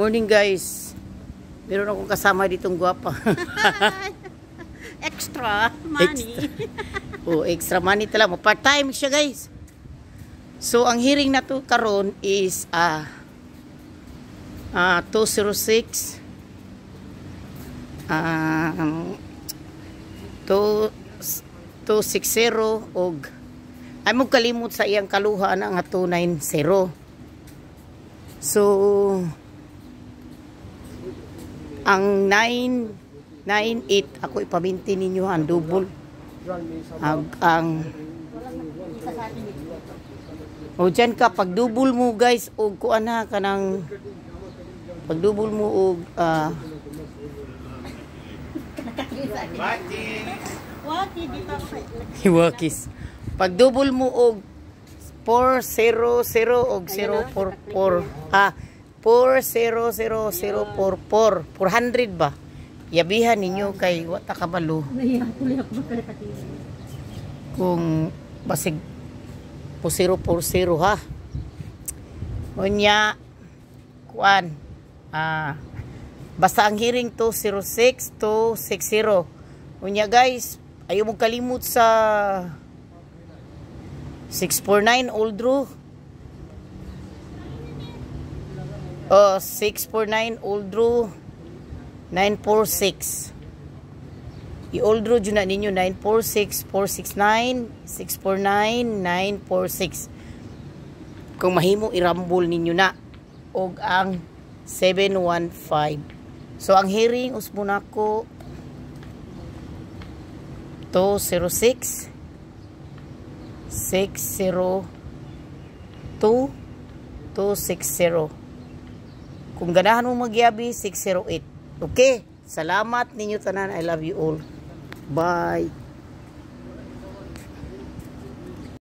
Morning, guys. Meron akong kasama ditong gwapa. Extra money. Oh, extra money talaga. Part time siya, guys. So ang hearing na to karon is 206 2 260 og ay mo kalimot sa iyang kaluha na nga 290. So ang 998 ako ipaminti ninyo ang double ang o dyan ka pag double mo, guys, og kuan na kanang pag double mo og Waki, dito ako. Hiwakis. Pag double mo og 400 og 044, 400044, 400 ba, yabihan ninyo kay wa ta kabalo kung basig po 040 ha. Unya kuan, basta ang hearing 206 260. Unya guys, ayaw mo kalimot sa 649 Old Row. Oh, 649 Old Row, 946. I-old road yun na ninyo, 946 469 649 946. Kung mahimo, irambol ninyo na og ang 715. So ang hearing usbon nako 206 602 260. Kung ganahan mo magyabi, 608. Okay, salamat ninyo tanan. I love you all. Bye.